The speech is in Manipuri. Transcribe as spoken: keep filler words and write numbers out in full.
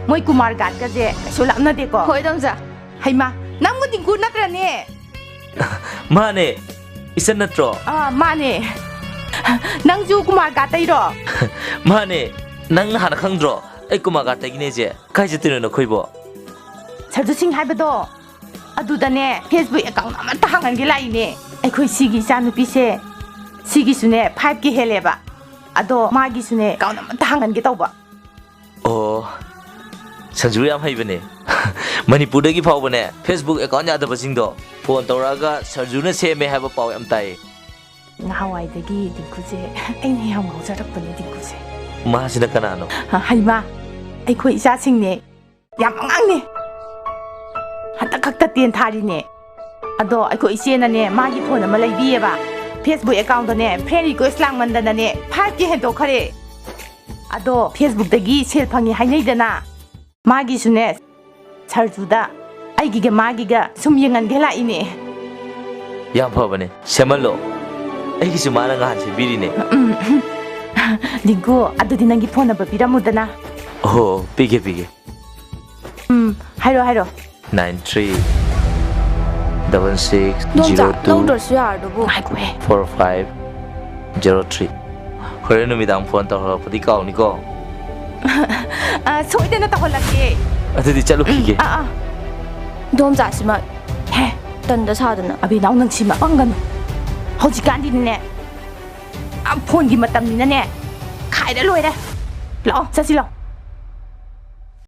ꯃꯣꯏ ꯀꯨꯃꯥꯔ ꯒꯥꯠꯀꯁꯦ ꯀꯩꯁꯨ ꯂꯥꯞꯅꯗꯦꯀꯣ꯫ ꯍꯣꯏ, ꯏꯗꯣꯝꯆꯥ꯫ ꯍꯩꯃꯥ, ꯅꯪꯕꯨ ꯗꯤꯡꯀꯨ ꯅꯠꯇ꯭ꯔꯅꯦ? ꯃꯥꯅꯦ, ꯏꯆꯟ ꯅꯠꯇ꯭ꯔꯣ? ꯑꯥ, ꯃꯥꯅꯦ꯫ ꯅꯪꯁꯨ ꯀꯨꯃꯥꯔ ꯒꯥꯠꯇꯩꯔꯣ? ꯃꯥꯅꯦ, ꯅꯪ ꯍꯥꯟꯅ ꯈꯪꯗ꯭ꯔꯣ? ꯑꯩ ꯀꯨꯃꯥꯔ ꯒꯥꯠꯇꯒꯤꯅꯦ, ꯏꯆꯦ꯫ ꯀꯥꯏ ꯆꯠꯇꯣꯏꯅꯣ ꯅꯈꯣꯏꯕꯣ? ꯁꯔꯖꯨ ꯁꯤꯡ ꯍꯥꯏꯕꯗꯣ, ꯑꯗꯨꯗꯅꯦ Facebook account ꯑꯃꯠꯇ ꯍꯥꯡꯍꯟꯒꯦ ꯂꯥꯛꯏꯅꯦ꯫ ꯑꯩꯈꯣꯏ ꯁꯤꯒꯤ ꯏꯆꯥꯅꯨꯄꯤꯁꯦ, ꯁꯤꯒꯤꯁꯨꯅꯦ five K ꯍꯦꯜꯂꯦꯕ꯫ ꯑꯗꯣ ꯃꯥꯒꯤꯁꯨꯅꯦ account ꯑꯃꯠꯇ ꯍꯥꯡꯍꯟꯒꯦ ꯇꯧꯕ꯫ ꯑꯣ, ꯁꯔꯖꯨ ꯌꯥꯝ ꯍꯩꯕꯅꯦ꯫ ꯃꯅꯤꯄꯨꯔꯗꯒꯤ ꯐꯥꯎꯕꯅꯦ Facebook account ꯌꯥꯗꯕꯁꯤꯡꯗꯣ phone ꯇꯧꯔꯛꯑꯒ ꯁꯔꯖꯨꯅ ꯁꯦꯝꯃꯦ ꯍꯥꯏꯕ ꯄꯥꯎ ꯌꯥꯝ ꯇꯥꯏꯌꯦ꯫ ꯅꯍꯥꯟꯋꯥꯏꯗꯒꯤ ꯗꯤꯡꯀꯨꯁꯦ ꯑꯩꯅ ꯌꯥꯝ ꯉꯥꯎꯖꯔꯛꯄꯅꯦ, ꯗꯤꯡꯀꯨꯁꯦ꯫ ꯃꯥꯁꯤꯅ ꯀꯅꯥꯅꯣ? ꯑ, ꯍꯩꯃꯥ, ꯑꯩꯈꯣꯏ ꯏꯆꯥꯁꯤꯡꯅꯦ꯫ ꯌꯥꯝ ꯑꯉꯥꯡꯅꯦ꯫ ꯍꯟꯗꯛ ꯈꯛꯇ ten ꯊꯥꯔꯤꯅꯦ꯫ ꯑꯗꯣ ꯑꯩꯈꯣꯏ ꯏꯆꯦꯅꯅꯦ, ꯃꯥꯒꯤ phone ꯑꯃ ꯂꯩꯕꯤꯌꯦꯕ꯫ Facebook account ꯗꯅꯦ friend request ꯂꯥꯛꯃꯟꯗꯅꯅꯦ five K ꯍꯦꯟꯗꯣꯛꯈꯔꯦ꯫ ꯑꯗꯣ Facebook ꯇꯒꯤ ꯁꯦꯜ ꯐꯪꯉꯤ ꯍꯥꯏꯅꯩꯗꯅ꯫ ꯃꯥꯒꯤꯁꯨꯅꯦ, ꯁꯔꯖꯨꯗ ꯑꯩꯒꯤꯒ ꯃꯥꯒꯤꯒ ꯁꯨꯝ ꯌꯦꯡꯍꯟꯒꯦ ꯂꯥꯛꯏꯅꯦ꯫ ꯌꯥꯝ ꯐꯕꯅꯦ, ꯁꯦꯝꯍꯜꯂꯣ꯫ ꯑꯩꯒꯤꯁꯨ ꯃꯥꯅ ꯉꯍꯥꯟ ꯁꯦꯝꯕꯤꯔꯤꯅꯦ꯫ ꯎꯝ, ꯎꯝ꯫ ꯗꯤꯡꯀꯨ, ꯑꯗꯨꯗꯤ ꯅꯪꯒꯤ phone number ꯄꯤꯔꯝꯃꯨꯗꯅ꯫ ꯑꯣ, ꯄꯤꯒꯦ, ꯄꯤꯒꯦ꯫ ꯎꯝ, ꯍꯥꯏꯔꯣ, ꯍꯥꯏꯔꯣ꯫ Nine three double six ꯗꯣꯝꯆꯥ, zero two ꯂꯧꯗ꯭ꯔꯁꯨ ꯌꯥꯔꯗꯨꯕꯨ꯫ ꯉꯥꯏꯈꯣꯍꯦ꯫ Four five zero three꯫ ꯍꯣꯔꯦꯟ ꯅꯨꯃꯤꯗꯥꯡ phone ꯇꯧꯍꯜꯂꯛꯄꯗꯤ ꯀꯥꯎꯅꯤꯀꯣ꯫ ꯑ, ꯁꯣꯏꯗꯅ ꯇꯧꯍꯜꯂꯛꯀꯦ꯫ ꯑꯗꯨꯗꯤ ꯆꯠꯂꯨꯈꯤꯒꯦ꯫ ꯎꯝ, ꯑꯥ, ꯑꯥ꯫ ꯗꯣꯝꯆꯥꯁꯤꯃ ꯍꯦ꯫ ꯇꯟꯗ ꯁꯥꯗꯅ꯫ ꯑꯕꯦ, ꯅꯥꯎ ꯅꯪꯁꯤꯃ ꯄꯪꯒꯅꯨ꯫ ꯍꯧꯖꯤꯛꯀꯥꯟꯗꯤꯅꯦ, ꯑ, phone ꯒꯤ ꯃꯇꯝꯅꯤꯅꯅꯦ, ꯈꯥꯏꯔ ꯂꯣꯏꯔꯦ꯫ ꯂꯥꯛꯑꯣ, ꯆꯠꯁꯤ ꯂꯥꯛꯑꯣ꯫